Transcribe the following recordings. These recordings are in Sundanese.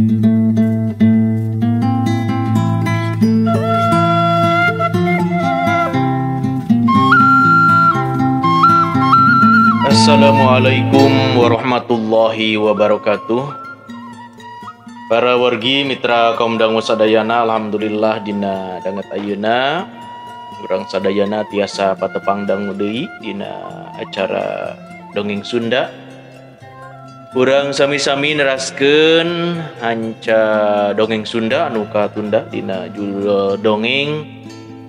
Assalamualaikum warahmatullahi wabarakatuh. Para wargi mitra kaum dangu sadayana, alhamdulillah dina danget ayeuna urang sadayana tiasa patepang dangu deui dina acara dongeng Sunda. Urang sami-sami neraskeun hanca dongeng Sunda anu katunda dina judul dongeng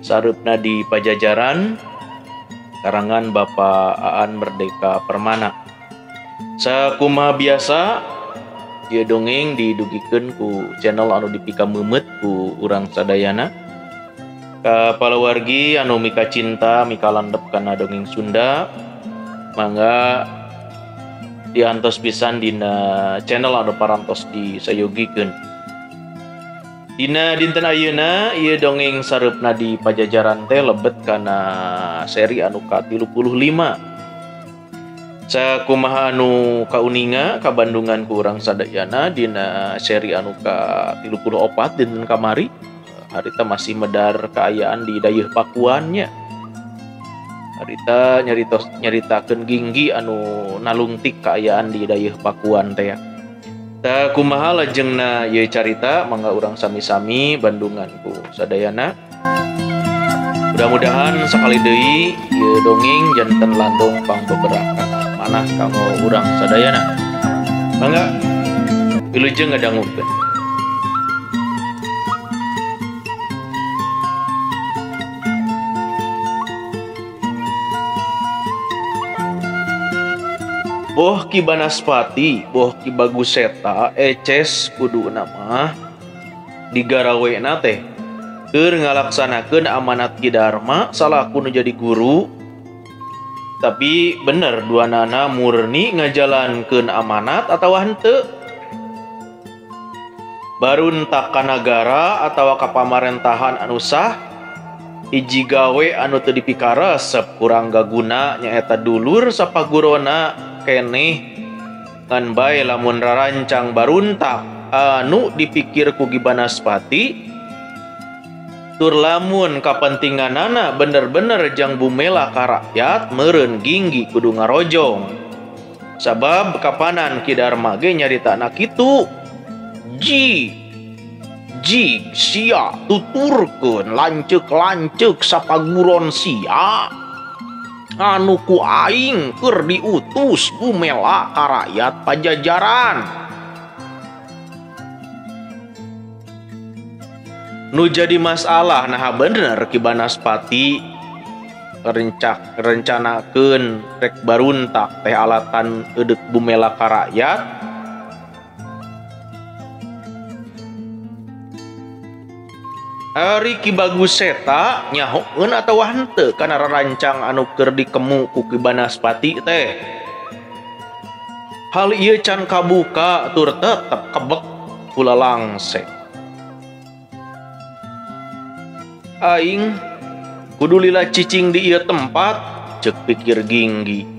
Sareupna di Pajajaran karangan Bapak Aan Merdeka Permana. Sakumaha biasa ieu dongeng didugikeun ku channel anu dipikameumeut ku urang sadayana. Ka palawargi anu mika cinta mika landep kana dongeng Sunda, mangga diantos pisan dina channel anu parantos disayogikeun. Dina dinten ayeuna ieu dongeng Sareupna di Pajajaran teh lebet kana seri anu ka-35. Sakumaha anu kauninga kabandungan ku urang sadayana dina seri anu ka-34 dinten kamari, harita masih medar kaayaan di Dayeuh Pakuannya. Harita nyaritakeun Ginggi anu nalungtik kaayaan di Dayeuh Pakuan teh. Ta kumaha lajengna ieu carita, mangga urang sami-sami bandungan ku sadayana. Mudah-mudahan sakali deui ieu dongeng janten landong pangbeberak kana manah kanggo urang sadayana. Mangga wilujeng ngadangukeun. Boh Ki Banaspati, boh Ki Baguseta, eces kuduna mah digarawena teh keur ngalaksanakeun amanat Ki Dharma salaku nu jadi guru. Tapi bener duanana murni ngajalankeun amanat atawa henteu. Baruntak ka nagara atawa ka pamarentahan anu sah, hiji gawe anu teu dipikaresep kurang gaguna nyaeta dulur sapagurona keneh ngan bae lamun rarancang baruntak anu dipikir ku Ki Banaspati tur lamun kapentinganana bener-bener jang bumela ka rakyat meureun Ginggi kudu ngarojong. Sabab kapanan Ki Dharma ge nyaritana kitu. Ji sia tuturkeun lanceuk-lanceuk sapaguron sia anu ku aing keur diutus bumela ka rakyat Pajajaran. Nu jadi masalah naha bener Ki Banaspati rencanakeun rek baruntak teh alatan eudek bumela ka rakyat. Ari Ki Baguseta nyahoeun atawa henteu kana rarancang anu keur dikemu ku Ki Banaspati teh. Hal ieu can kabuka tur tetep kebek ku lalangse. Aing kudu lila cicing di ieu tempat, ceuk pikir Ginggi.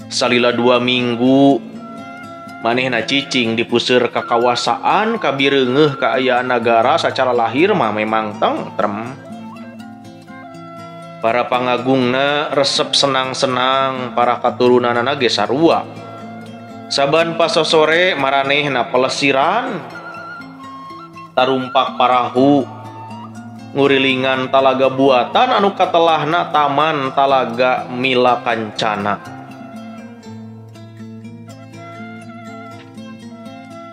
Salila 2 minggu manehna cicing dipuseur ka kawasaan kabireungeuh kaayaan nagara sacara lahir mah memang tentrem. Para pangagungna resep senang-senang, para katurunanana ge sarua. Saban pasosore maranehna pelesiran, tarumpak parahu, ngurilingan talaga buatan anu katelahna taman talaga Mila Kancana.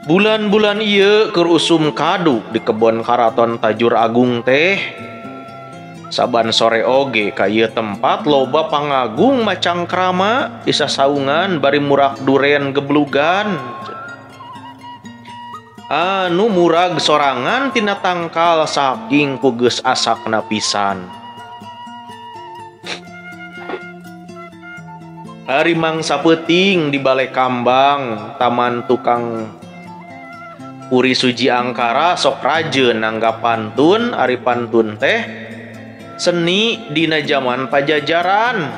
Bulan-bulan ieu keur usum kadu di kebon karaton Tajur Agung teh. Saban sore oge ka ieu tempat loba pangagung macangkrama disasaungan bari murak duren geblugan. Anu murag sorangan tina tangkal saking ku geus asakna pisan. Ari mangsa peuting di bale kambang taman tukang Puri Suji Angkara sok rajeun nanggap pantun. Ari pantun teh seni dina jaman Pajajaran.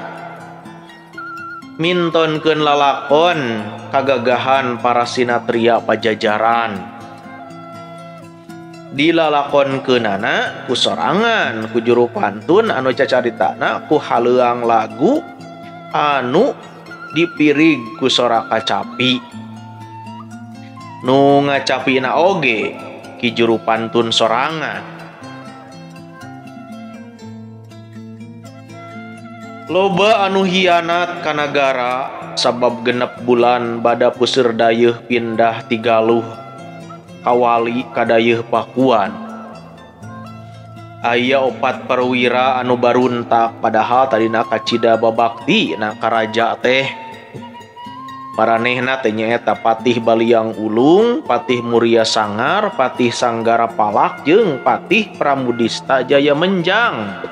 Mintonkeun lalakon kagagahan para sinatria Pajajaran. Dilalakonkeunana ku sorangan ku juru pantun anu cacaritana ku haleuang lagu anu dipirig ku sora kacapi. Nu ngacapina oge ki juru pantun sorangan. Loba anu hianat ka nagara sabab genep bulan bada puseur dayeuh pindah ti Galuh kawali ka dayeuh Pakuan. Aya opat perwira anu baruntak padahal tadina kacida babakti na ka raja teh. Paranehna teh nyaeta Patih Baliang Ulung, Patih Muria Sangar, Patih Sanggara Palak jeung Patih Pramudista Jaya Menjang.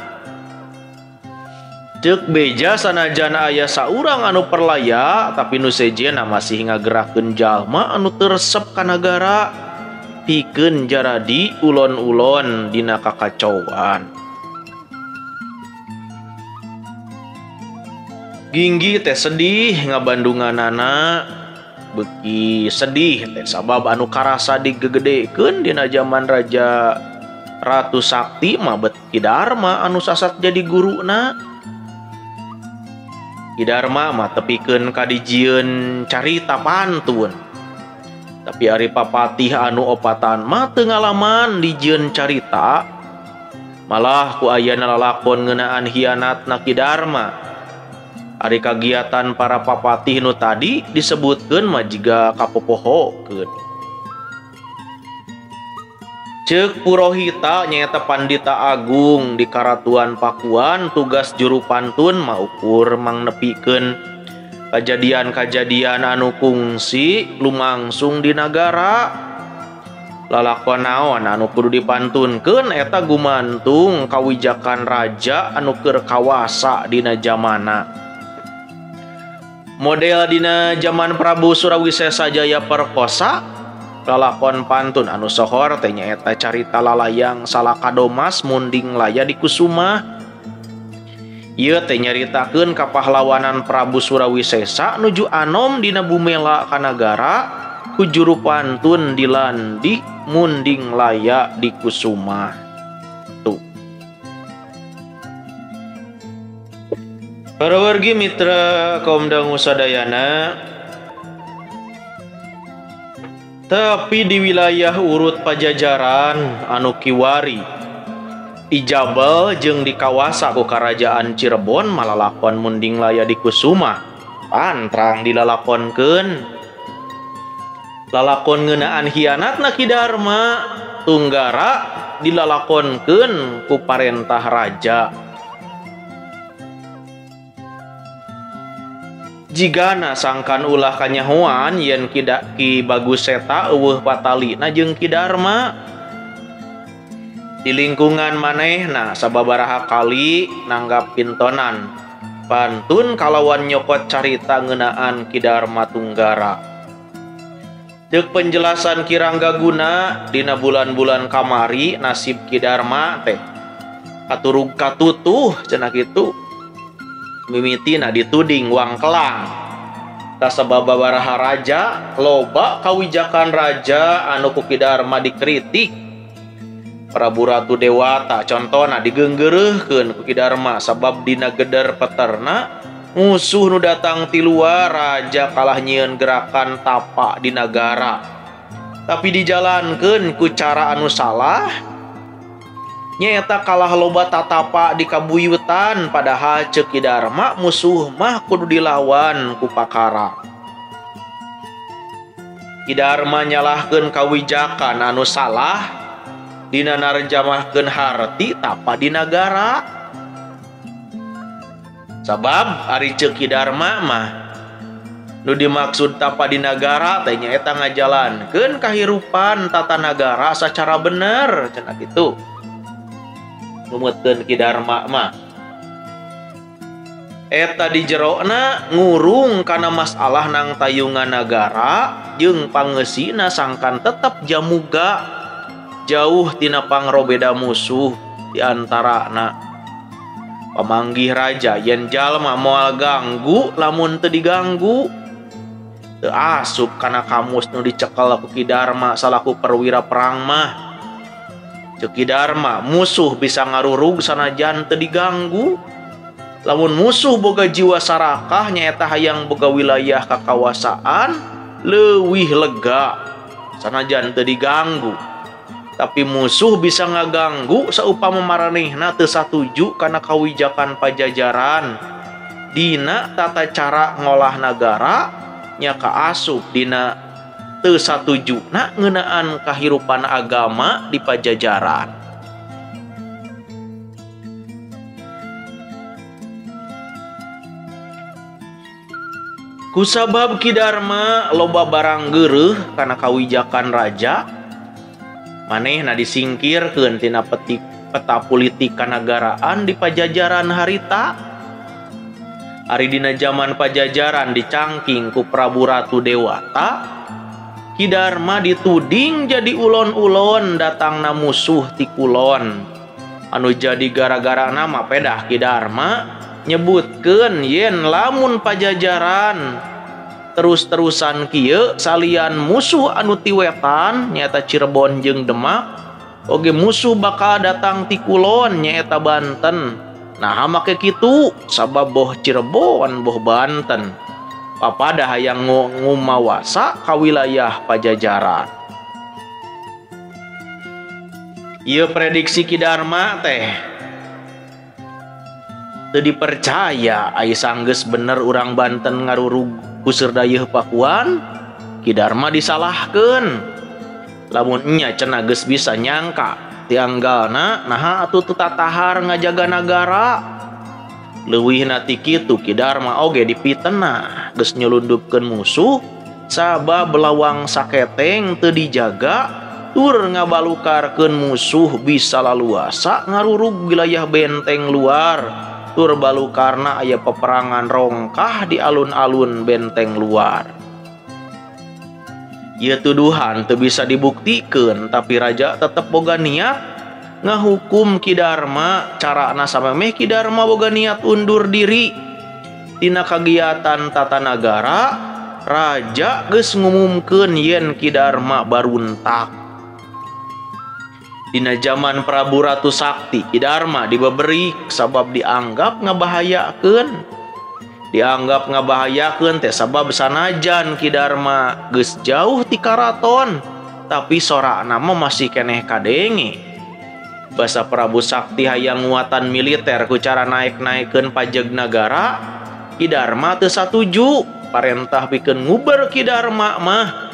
Ceuk beja sanajan aya saurang anu perlaya tapi nu sejenna masih ngagerakeun jalma anu teu resep ka nagara pikeun jaradi ulon-ulon dina kakacauan. Ginggi teh sedih ngabandunganana, beuki sedih teh sabab anu karasa digegedekeun dina jaman Raja Ratu Sakti mah bet Ki Darma anu sasat jadi guruna. Ki Darma mah tepikeun ka dijieun carita pantun. Tapi ari papatih anu opatan mah teu ngalaman dijieun carita. Malah ku ayana lalakon ngeunaan hianatna Ki Darma. Ari kagiatan para papatih nu tadi disebutkeun mah jiga kapopohokeun. Ceuk purohita nyaeta Pandita Agung di Karatuan Pakuan tugas juru pantun mah ukur mangnepikeun kajadian-kajadian anu kungsi lumangsung di nagara. Lalakon naon anu kudu dipantunkeun eta gumantung kawijakan raja anu keur kawasa dina jamana. Model dina jaman Prabu Surawisesa Jaya Perkosa, lalakon pantun anu sohor teh nyaeta carita lalayang Salaka Domas Munding Laya di Kusuma. Ieu teh nyaritakeun kapahlawanan Prabu Surawisesa nuju anom dina bumela ka nagara ku juru pantun dilandi Munding Laya di Kusuma. Tuh. Para wargi mitra kaum dangu sadayana, tapi di wilayah urut Pajajaran anu kiwari ijabel jeung dikawasa ku Karajaan Cirebon malalakon Munding Laya di Kusuma pantrang dilalakonkeun. Lalakon ngeunaan hianatna Ki Darma Tunggara dilalakonkeun ku parentah raja. Jigana sangkan ulah kanyahoan yen Ki Bagus Seta eueuh patalina jeung Ki Darma. Di lingkungan manehna sababaraha kali nanggap pintonan pantun kalawan nyokot carita ngeunaan Ki Darma Tunggara. Ceuk penjelasan Ki Ranggaguna dina bulan-bulan kamari nasib Ki Darma teh katurug katutuh cenah kitu. Mimitina dituding wangkelang. Tasababaraha raja loba kawijakan raja anu ku Ki Darma dikritik. Prabu Ratu Dewata contona digeunggeureuhkeun ku Ki Darma sabab dina geder peterna musuh nu datang ti luar raja kalah nyieun gerakan tapa di nagara. Tapi dijalankeun ku cara anu salah. Nyaeta kalah loba tatapa di kabuyutan padahal ceuk Ki Darma musuh mah kudu dilawan ku pakara. Ki Darma nyalahkeun kawijakan anu salah dina narjamahkeun harti tapa di nagara. Sabab ari ceuk Ki Darma mah nu dimaksud tapa di nagara teh nyaeta ngajalankeun kahirupan tata nagara sacara bener cenah kitu. Numutkeun Ki Darma mah eta di jerona ngurung kana masalah nang tayungan nagara jeung pangeusina sangkan tetep jamuga jauh tina pangrobeda musuh di antarana. Pamanggih raja yen jalma moal ganggu lamun teu diganggu. Teu asup kana kamus nu dicekel ku Ki Darma salaku perwira perang mah. Ceuk Ki Darma musuh bisa ngarurug sanajan teu diganggu. Lamun musuh boga jiwa sarakah nyaeta hayang boga wilayah kakawasaan leuwih lega sanajan teu diganggu. Tapi musuh bisa ngaganggu saupama maranehna teu satuju kana kawijakan Pajajaran dina tata cara ngolah nagara nya kaasup dina teu satujuna ngeunaan kahirupan agama di Pajajaran. Kusabab Ki Darma loba barang geureuh kana kawijakan raja, manehna disingkirkeun tina peta politik kanagaraan di Pajajaran harita. Ari dina jaman Pajajaran dicangking ku Prabu Ratu Dewata, Ki Darma dituding jadi ulon-ulon datangna musuh ti kulon. Anu jadi gara-gara nama pedah Ki Darma nyebutkeun yen lamun Pajajaran terus-terusan kieu salian musuh anu ti wetan nyaeta Cirebon jeung Demak, oge musuh bakal datang ti kulon nyaeta Banten. Nah make kitu sabab boh Cirebon boh Banten papada hayang ngumawasa ka wilayah Pajajaran. Ieu prediksi Ki Darma teh teu dipercaya. Ai sanggeus bener urang Banten ngarurug kuseur dayeuh Pakuan, Ki Darma disalahkeun. Lamun nya cenah geus bisa nyangka tianggalna naha atuh teu tatahar ngajaga nagara. Leuwihna ti kitu Ki Darma oge dipitenah geus nyelundupkeun musuh sabab lawang saketeng teu dijaga tur ngabalukarkeun musuh bisa laluasa ngarurug wilayah benteng luar tur balukarna aya peperangan rongkah di alun-alun benteng luar. Ieu tuduhan teu bisa dibuktikeun tapi raja tetep boga niat ngahukum Ki Darma. Carana samemeh Ki Darma boga niat undur diri tina kagiatan tata nagara, raja geus ngumumkeun yen Ki Darma baruntak. Dina jaman Prabu Ratu Sakti, Ki Darma dibeberi sabab dianggap ngabahayakeun. Dianggap ngabahayakeun teh sabab sanajan Ki Darma geus jauh ti karaton, tapi sorakna mah masih keneh kadenge. Basa Prabu Sakti hayang nguatan militer ku cara naek-naekeun pajeg nagara, Ki Darma teu satuju. Parentah pikeun nguber Ki Darma mah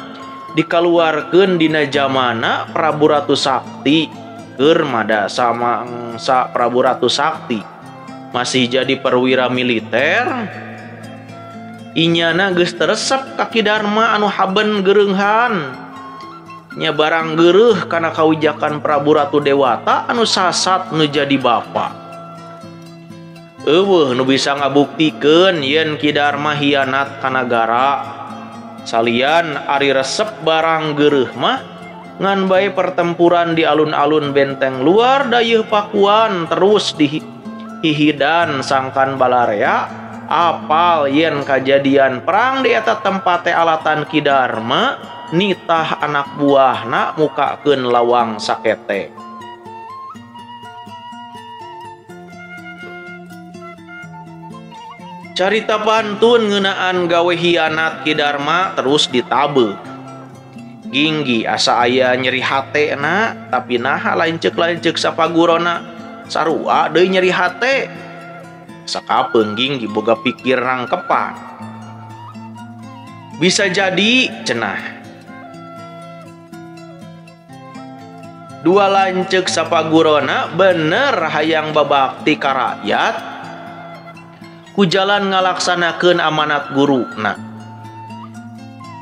dikaluarkeun dina jamana Prabu Ratu Sakti keur mada samangsa Prabu Ratu Sakti masih jadi perwira militer. Inyana geus teresep ka Ki Darma anu haben geureunghan nya barang geureuh kana kawijakan Prabu Ratu Dewata anu sasat nu jadi bapa. Eueuh nu bisa ngabuktikeun yen Ki Darma hianat ka nagara. Salian ari resep barang geureuh mah ngan bae pertempuran di alun-alun benteng luar dayeuh Pakuan terus dihihidan sangkan balarea apal yen kajadian perang di eta tempat teh alatan Ki Darma nitah anak buahna mukakeun lawang sakete. Carita pantun ngeunaan gawe hianat Ki Darma terus ditabe. Ginggi asa aya nyeri hatena, tapi naha lanceuk-lanceuk sapagurona sarua deui nyeri hate. Sakapeung Ginggi boga pikir rangkepan. Bisa jadi cenah dua lanceuk sapagurona bener hayang babakti ka rakyat ku jalan ngalaksanakeun amanat guruna.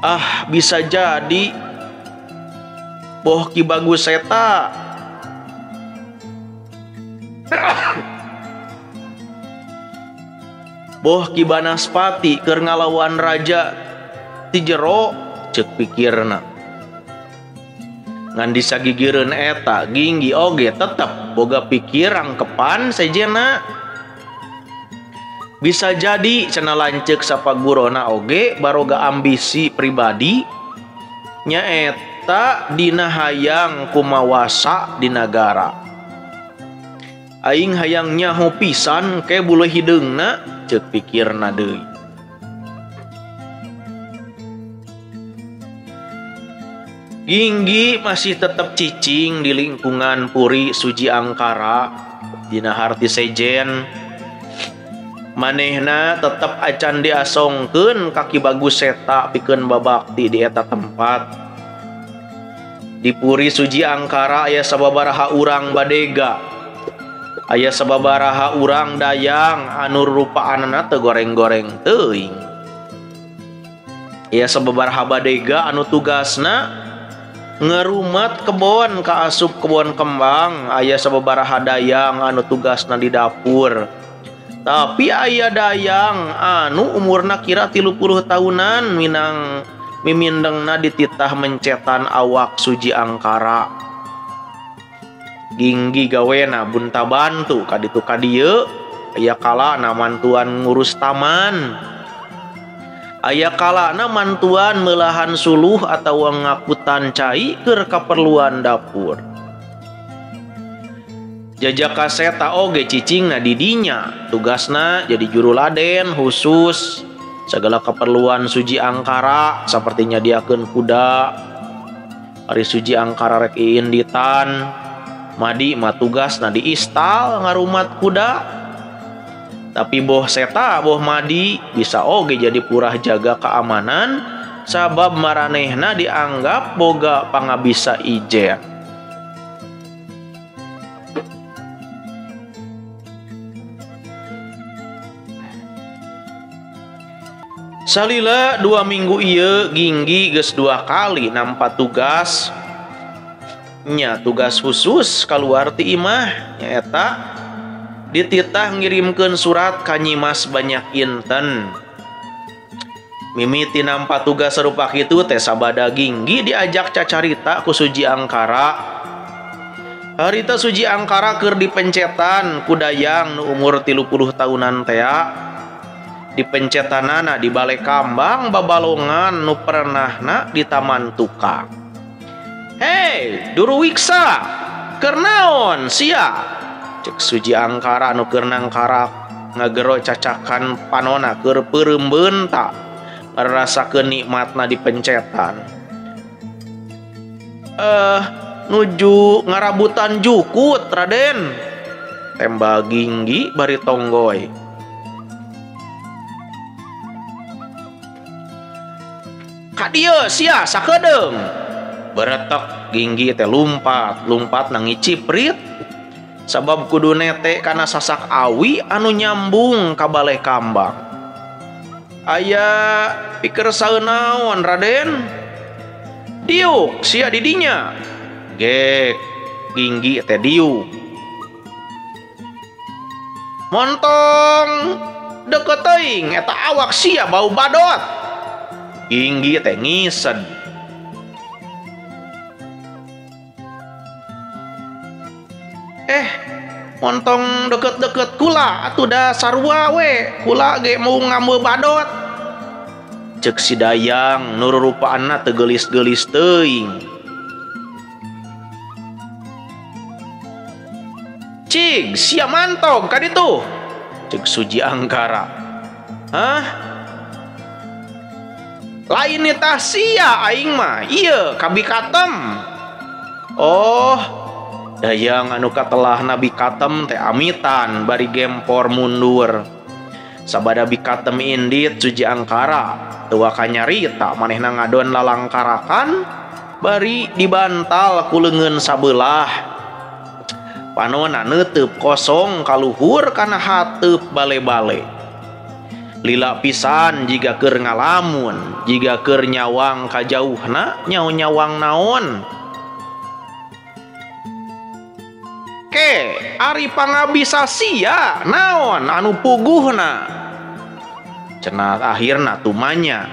Ah, bisa jadi boh Ki Bagus Seta boh Ki Banaspati keur ngalawan raja ti jero, ceuk pikirna. Ngan disagigireun eta Ginggi oge tetep boga pikir rangkepan sejenna. Bisa jadi cenah lanceuk sapagurona oge baroga ambisi pribadi nyaeta Seta dina hayang kumawasa di nagara. Aing hayang nyaho pisan ke bulu hideungna ceuk pikirna deui. Ginggi masih tetep cicing di lingkungan Puri Suji Angkara dina harti sejen. Manehna tetep acan diasongkeun ka Ki Bagus Seta pikeun babakti di eta tempat. Di Puri Suji Angkara aya sababaraha urang badega. Aya sababaraha urang dayang anu rupaanana teu goreng-goreng teuing. Aya sababaraha badega anu tugasna ngerumat kebon ka asup kebon kembang. Aya sababaraha dayang anu tugasna di dapur. Tapi aya dayang anu umurna kira 30 tahunan minang mimindengna dititah mencetan awak Suji Angkara. Ginggi gawena bunta bantu kaditu kadieu. Aya kalana mantuan ngurus taman. Aya kalana mantuan melahan suluh atawa ngakutan cai keur kaperluan dapur. Jajaka Seta oge cicingna di dinya, tugasna jadi juru laden khusus segala keperluan Suji Angkara seperti nyadiakeun kuda. Ari Suji Angkara rek iinditan, Madi mah tugasna di istal ngarumat kuda. Tapi boh Seta boh Madi bisa oge jadi purah jaga keamanan sabab maranehna dianggap boga pangabisa ijen. Salila 2 minggu ieu Ginggi geus 2 kali nampa tugas. Nya tugas khusus kaluar ti imah nyaeta dititah ngirimkeun surat ka Nyimas Banyak Inten. Mimiti nampa tugas sarupa kitu teh sabada Ginggi diajak cacarita ku Suji Angkara. Harita Suji Angkara keur dipencetan ku dayang nu umur 30 tahunan tea. Dipencetanana di bale kambang babalongan nu pernahna di taman tukang. Hei, Duruwiksa, keur naon sia? Cek Suji Angkara nu keur nangkarak ngagero cacakan panona keur peureum beunta ngarasakeun nikmatna dipencetan. Nuju ngarabutan jukut, Raden. Tembak Ginggi bari tonggoy. Kadieu sia sakedeung. Beretek Ginggi teh lumpat nang ngiciprit sabab kudu nete kana sasak awi anu nyambung ka baleh kambang. Aya pikir saeun naon Raden? Diuk sia di dinya. Gek Ginggi teh diuk. Montong deket teuing eta awak sia bau badot. Ginggi teh ngised. Montong deket-deket kula atuh da sarua we, kula ge mau ngambil badot. Cek si dayang nu rupaanna teu geulis-geulis teuing. Cig, sia mantog ka ditu. Cek Suji Angkara. Hah? Lain nitah sia aing mah, ieu kabi katem. Oh, dayang anu katelah Nabi Katem teh amitan bari gempor mundur. Sabada Bi Katem indit Suji Angkara teu waka nyarita manehna ngadon lalangkarakan bari dibantal ku leungeun sabelah. Panona neuteub kosong kaluhur kana hateup bale-bale. Lila pisan jiga keur ngalamun, jiga keur nyawang kajauhna nyaw-nyawang naon. Ke ari pangabisa sia naon anu puguhna. Cenah akhirna tumanya.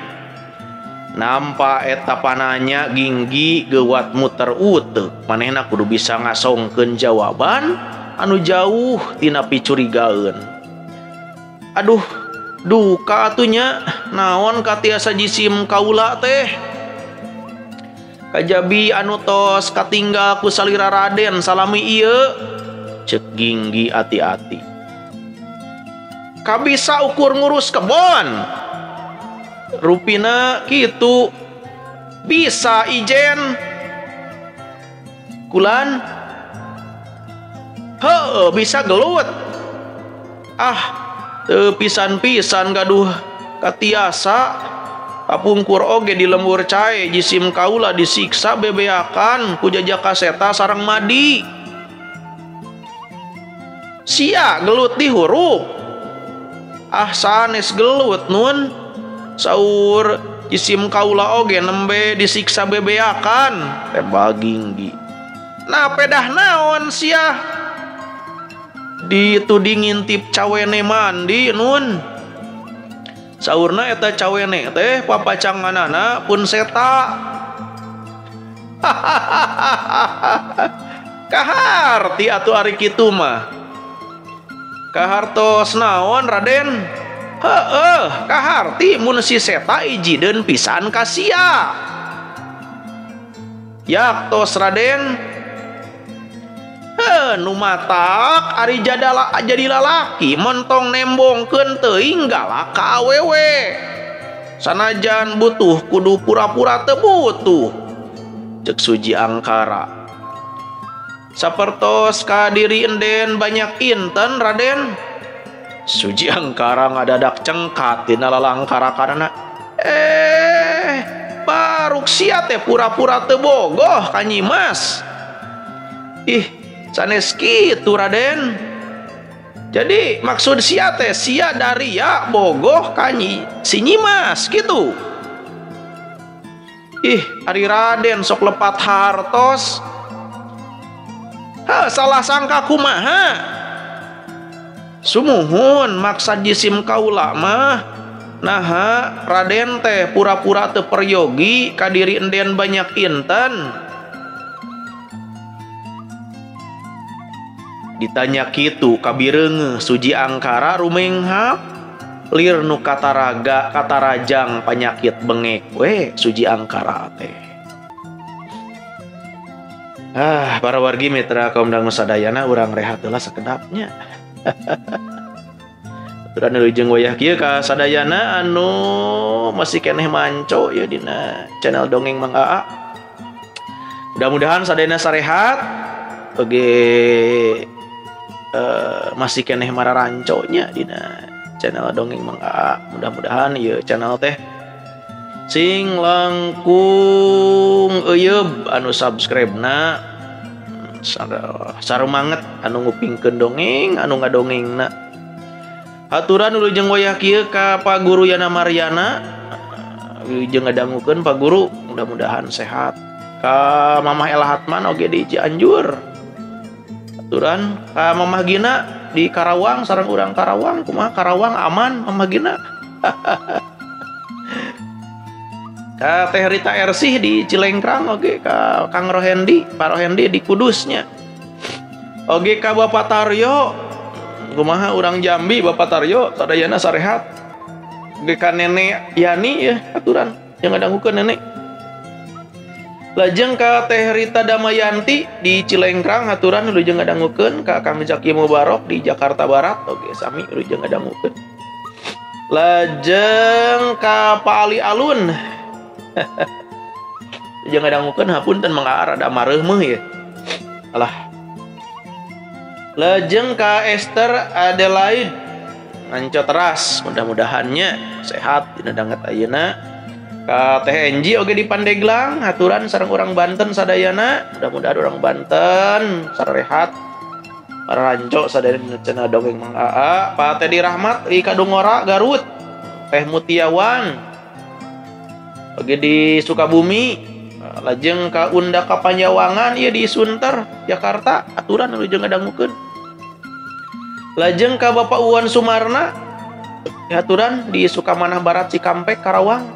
Nampa eta pananya Ginggi geuwat muter uteuk. Manehna kudu bisa ngasongkeun jawaban anu jauh tina picurigaeun. Aduh, duka atunya naon katiasa jisim kaula teh. Kajabi anu tos katinggal ku salira Raden salami ieu. Cek Ginggi ati-ati. Kabisa ukur ngurus kebon. Rupina kitu. Bisa ijen. Kulan. Heuh, bisa gelut. Ah, teu pisan-pisan gaduh katiasa. Kapungkur oge di lembur cae jisim kaula disiksa bebeakan ku jajaka seta sareng madi. Sia gelut di hurup. Ah sanes gelut nun. Saur jisim kaula oge nembe disiksa bebeakan tembal Ginggi. Nah pedah naon sia? Dituding ngintip cawene mandi nun. Saurna eta cawene teh papacanganana pun seta. Kaharti atuh ari kitu mah. Kahartos naon Raden? Heeh, kaharti mun si seta ijideun pisan ka sia. Yaktos Raden. Heuh, nu matak ari jadala jadi lalaki montong nembongkeun teuing galak ka awewe. Sanajan butuh kudu pura-pura teu butuh. Cek Suji Angkara. Sapertos ka diri enden banyak inten Raden. Suji Angkara ngadadak cengkat dina lalangkarakanana. Baruk sia teh pura-pura teu bogoh ka Nyimas. Ih, sanes kitu Raden. Jadi maksud sia teh sia dari ya bogoh ka si Nyimas gitu. Ih, ari Raden sok lepat hartos. Heh, salah sangka kumaha. Sumuhun maksa jisim kaula mah. Naha Raden teh pura-pura teu peryogi ka diri enden banyak inten. Ditanya kitu kabireungeuh Suji Angkara rumenghap lir nu kataraga katarajang panyakit bengek we Suji Angkara teh. Ah, para wargi mitra kaum dangu sadayana urang rehat heula sakedapnya. Aturan wilujeng wayah kieu ka sadayana anu masih keneh manco ya dina channel Dongeng Mang Aa. Mudah-mudahan sadayana sarehat oge masih keneh mararanconya dina channel Dongeng Mang Aa. Mudah-mudahan ieu channel teh sing langkung euyeub anu subscribe-na sarumanget anu ngupingkeun dongeng anu ngadongengna. Aturan wilujeng wayah kieu ka Pak Guru Yana Mariana, wilujeng ngadangukeun Pak Guru, mudah-mudahan sehat. Ka Mamah Ella Hatman oge di Cianjur. Aturan ka Mamah Gina di Karawang sareng urang Karawang, kumaha Karawang aman Mamah Gina. Ka Teh Rita Ersih di Cilengkrang oge, ka Kang Rohendi, Pak Rohendi di Kudusnya. Oge ka Bapak Taryo, kumaha urang Jambi Bapak Taryo sadayana sarehat. Oge ka Nenek Yani ya aturan yang ngadangukeun nenek. Lajeng ka Teh Rita Damayanti di Cilengkrang aturan wilujeng ngadangukeun, ka Kang Zaki Mubarok di Jakarta Barat oge sami wilujeng ngadangukeun. Lajeng ka Pak Ali Alun. Wilujeng ngadangukeun, hapunten Mang Aa rada mareuh ya. Alah. Lajeng ka Esther Adelaide Manco teras, mudah-mudahannya sehat dina danget ayeuna. Ka Teh Enji oge di Pandeglang aturan sareng urang Banten sadayana, mudah-mudahan urang Banten sarehat paranco sadayana channel Dongeng Mang Aa. Pak Teddy Rahmat di Kadungora Garut, Teh Mutiawan oge di Sukabumi. Lajeng ka Unda Kapanjawangan ieu di Sunter Jakarta aturan wilujeng ngadangukeun. Lajeng ka Bapak Uwan Sumarna aturan di Sukamanah Barat Cikampek Karawang.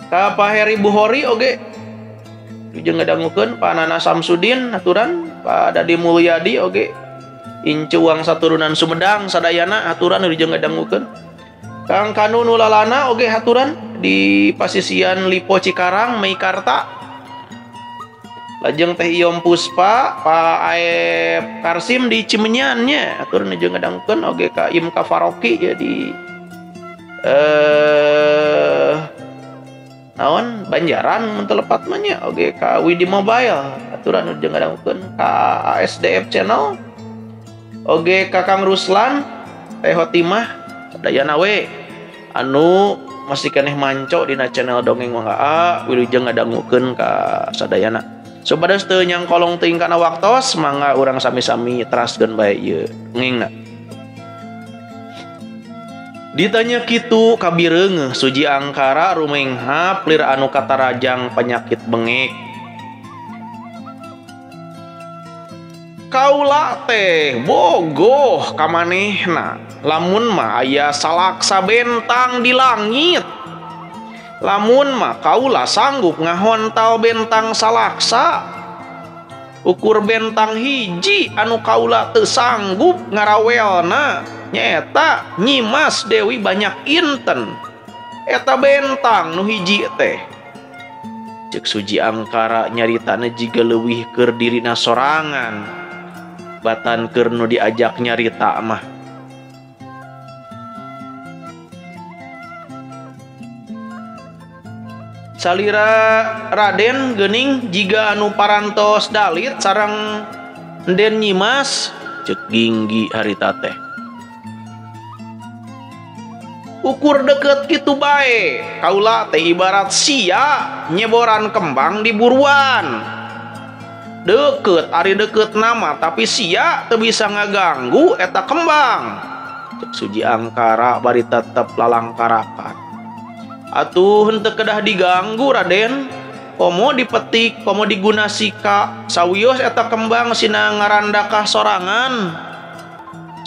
Ka Pak Heri Buhori oge wilujeng ngadangukeun, Pak Nana Samsudin aturan, Pak Dadi Mulyadi oge Incu Wangsa Turunan Sumedang sadayana aturan wilujeng ngadangukeun. Kang Kanu Nulalana oge haturan di Pasisian Lipo Cikarang Meikarta. Lajeng Teh Iyom Puspa, Pak Aep Karsim di Cimenyan nya hatur nuju ngadangukeun oge ka Im Kafaroki ya di naon Banjaran mun teu lepat mah nya oge ka Widi Mobile aturan nuju ngadangukeun ka ASDF Channel oge ka Kang Ruslan Teh Hotimah sadayana we anu masih keneh manco dina channel Dongeng Mangga A wilujeng ngadangukeun ka sadayana. Supados teu nyangkolong teuing kana waktos mangga urang sami-sami teraskeun bae ieu dongengna. Ditanya kitu kabireungeuh Suji Angkara rumenghap lir anu katarajang penyakit bengek. Kaula teh bogoh ka manehna lamun mah aya salaksa bentang di langit. Lamun mah kaula sanggup ngahontal bentang salaksa. Ukur bentang hiji anu kaula teu sanggup ngarawelna nyaeta Nyimas Dewi Banyak Inten. Eta bentang nu hiji teh. Ceuk Suji Angkara nyaritana jiga leuwih keur dirina sorangan. Batan keur nu diajak nyarita mah. Salira Raden geuning jiga anu parantos dalit sareng Enden Nyimas ceuk Ginggi harita teh. Ukur deket kitu bae kaula teh ibarat sia nyeboran kembang di buruan. Deket ari deket nama tapi sia teu bisa ngaganggu eta kembang. Ceuk Suji Angkara bari tetep lalangkarakan. Atuh henteu kedah diganggu Raden, komo dipetik, komo diguna sika, sawios eta kembang sina ngarandakah sorangan.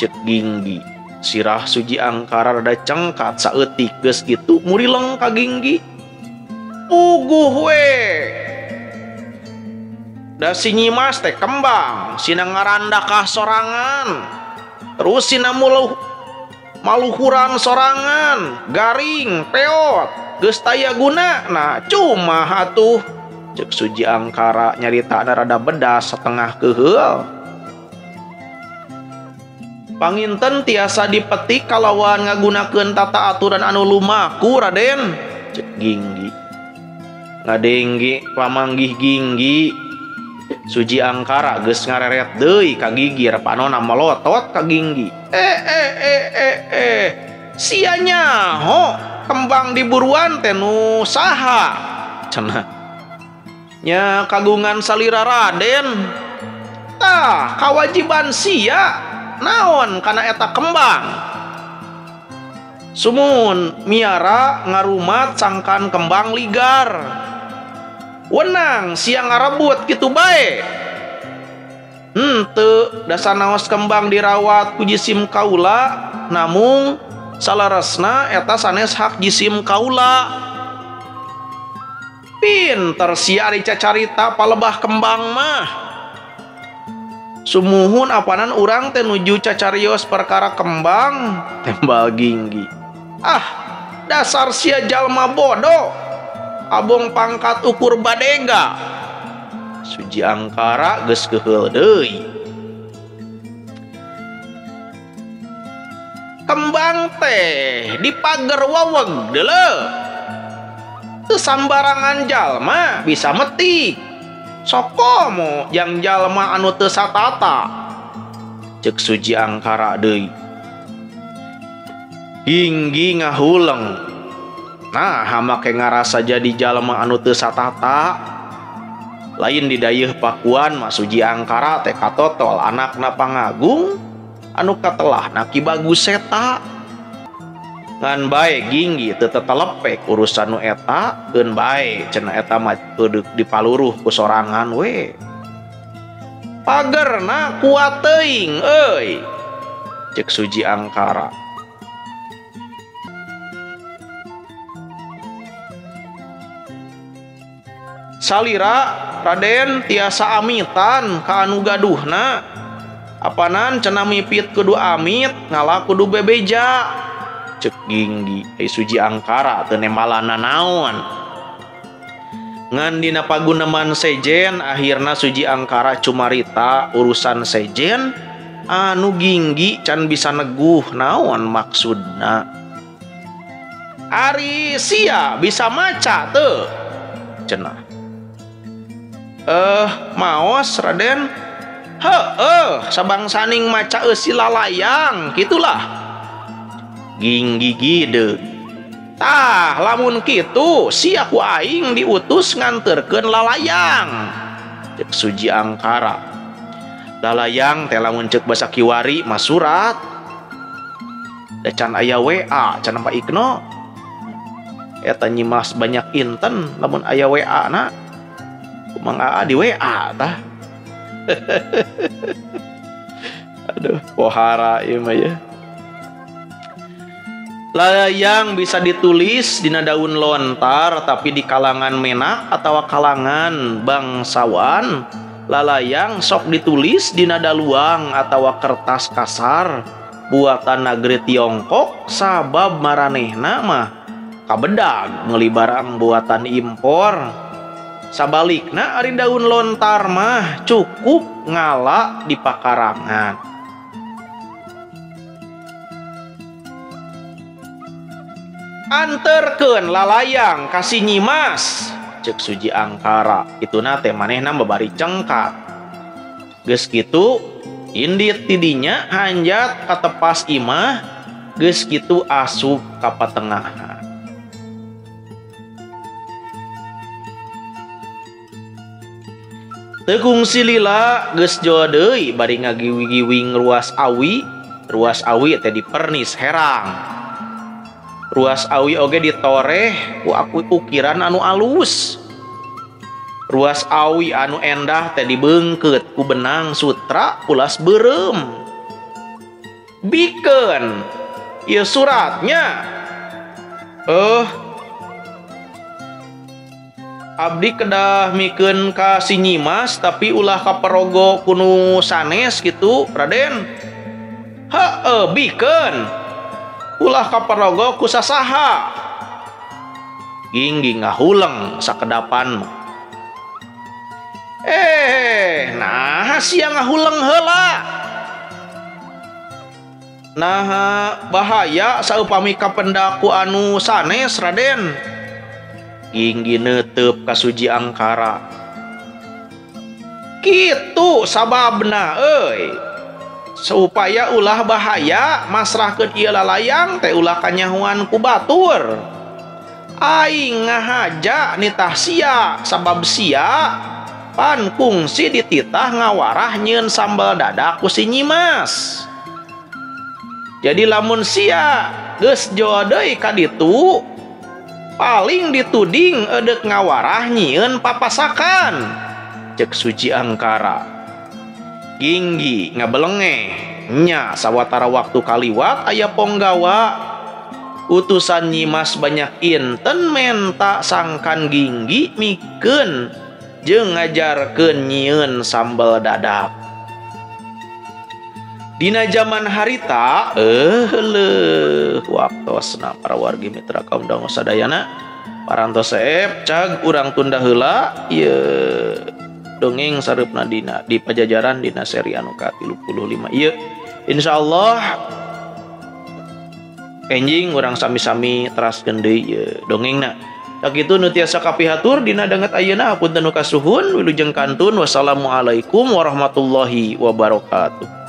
Ceuk Ginggi, sirah Suji Angkara rada cengkat saeutik geus kitu murileng ka Ginggi. Puguh we. Da si Nyimas teh kembang, sina ngarandakah sorangan. Terus sina maluhuran sorangan, garing, peot, geus taya guna, nah cuma atuh. Ceuk Suji Angkara nyaritana rada bedas setengah keuheul. Panginten tiasa dipetik kalawan ngagunakeun tata aturan anu lumaku Raden. Ceuk Ginggi. Ngadengge pamanggih Ginggi. Suji Angkara geus ngareret deui ka gigir panona melotot ka Ginggi. Sia nyaho kembang di buruan teh nu saha cenah. Nya kagungan salira Raden. Tah kawajiban sia naon kana eta kembang. Sumun miara ngarumat sangkan kembang ligar. Wenang sia ngarebut kitu bae. Henteu dasar naos kembang dirawat ku jisim kaula, namung salaresna eta sanes hak jisim kaula. Pinter sia ari cacarita palebah kembang mah. Sumuhun apanan urang teh nuju cacarios perkara kembang, tembal Ginggi. Ah, dasar sia jalma bodoh. Abong pangkat ukur badega. Suji Angkara geus keuheul deui. Kembang teh dipager weweg deuleu. Teu sambarangan jalma bisa metik. Sokomo yang jalma anu teu satata. Ceuk Suji Angkara deui. Ginggi ngahuleng. Nah, make ngarasa jadi jalma anu teu satata. Lain di dayeuh Pakuan mah Suji Angkara teh katotol anakna pangagung anu katelahna Ki Bagus Seta. Ngan bae Ginggi teu tetelepek urusan nu eta, keun bae cenah eta mah keudeuh dipaluruh ku sorangan we. Pagerna kuat teuing euy. Ceuk Suji Angkara. Salira Raden tiasa amitan ka anu gaduhna. Apanan cenah mipit kudu amit ngala kudu bebeja. Ceuk Ginggi ai Suji Angkara teu nembalana naon. Ngan dina paguneman sejen akhirna Suji Angkara cumarita urusan sejen anu Ginggi can bisa neguh naon maksudna. Ari sia bisa maca teu? Cenah. Maos Raden. Heeh, sabangsaning maca eusi lalayang kitulah. Ginggi gide. Tah, lamun kitu sia ku aing diutus nganterkeun lalayang. Cek Suji Angkara. Lalayang teh lamun cek basa kiwari mah surat. Da can aya WA, can Pak Ikno. Eta nyimas banyak inten lamun aya WA na. Kumang AA di WA tah. Aduh, pohara ieu mah ya. Layang bisa ditulis dina daun lontar tapi di kalangan menak atau kalangan bangsawan. Lalayang sok ditulis dina daluang atau kertas kasar buatan negeri Tiongkok sabab maranehna mah kabedag meuli barang buatan impor. Sabalikna ari daun lontar mah cukup ngala di pakarangan. Anterkeun lalayang ka si Nyimas, cek Suji Angkara. Ituna teh manehna babari cengkat. Geus kitu indit tidinya hanjat ka tepas imah, geus kitu asup ka patengahan. Teu kungsi lila geus joa deui bari ngagiwing-giwing ruas awi teh dipernis herang. Ruas awi oge ditoreh ku ukiran anu alus. Ruas awi anu endah teh dibeungkeut ku benang sutra ulas beureum. Bikeun ieu suratnya. Abdi kedah mikeun ka si Nyimas tapi ulah kaperogo kunu sanes gitu, Raden. Heeh, bikeun. Ulah kaperogo ku sasaha. Ginggi ngahuleng sakedapan mah. Nah sia ngahuleng heula. Nah bahaya saupami kapendaku anu sanes, Raden. Ginggi neuteup ka Suji Angkara. Kitu sababna euy. Supaya ulah bahaya masrahkeun ieu lalayang teh ulah kanyahoan ku batur. Aing ngahaja nitah sia sabab sia pan kungsi dititah ngawarah nyieun sambal dadak ku si Nyimas. Jadi lamun sia geus joa deui ka ditu paling dituding edeuk ngawarah nyieun papasakan. Cek Suji Angkara. Ginggi ngabelengeh nya sawatara waktu kaliwat aya ponggawa utusan Nyimas banyak inten menta sangkan Ginggi mikeun jeung ngajarkeun nyieun sambal dadak. Dina jaman harita leuh waktosna para wargi mitra kaum dangu sadayana parantos seep cag urang tunda heula ieu dongeng sareupna dina di Pajajaran dina seri anu ka-35 ieu. Insyaallah enjing urang sami-sami teraskeun deui ieu dongengna. Sakitu nu tiasa kapihatur dina danget ayeuna hapunten nu kasuhun wilujeng kantun. Wassalamualaikum warahmatullahi wabarakatuh.